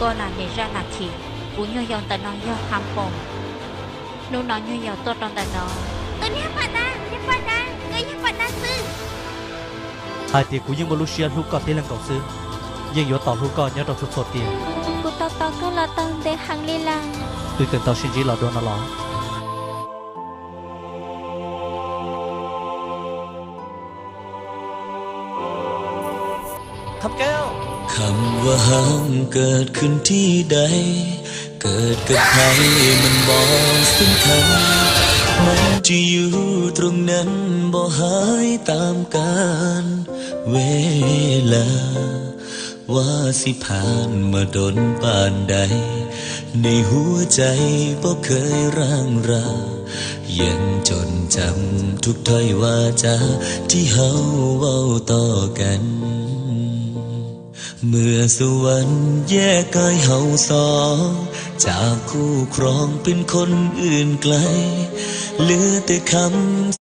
Koj na, niam zaj Nas Thim, kuv nyuag yaus ntawm no yog Ham Poom. Hnub no nyuag yaus tuaj rau ntawm no. Tus niag poj dab, niag poj dab, koj yog poj dab xwb. Hais tias kuv yeej muaj lub siab hlub koj tib leeg nkaus xwb, yeej yuav tos hlub koj nyob rau txhua txhua tiam. Kuv tos tos koj los tau ntev heev li lawm. Twb tseem tau sib ntsib los dua no los. Kham Keo, คำว่าฮัก เกิดขึ้นที่ใด เกิดกับใครมันบ่สำคัญ มันจะอยู่ตรงนั้นบ่หายตามกาลเวลา ว่าสิผ่านมาดนปานใด ในหัวใจบ่เคยร้างรา ยังจดจำทุกถ้อยวาจาที่เฮาเว้าต่อกัน เมื่อสวรรค์แยกกายเฮาสอง จากคู่ครองเป็นคนอื่นไกล เหลือแต่คำ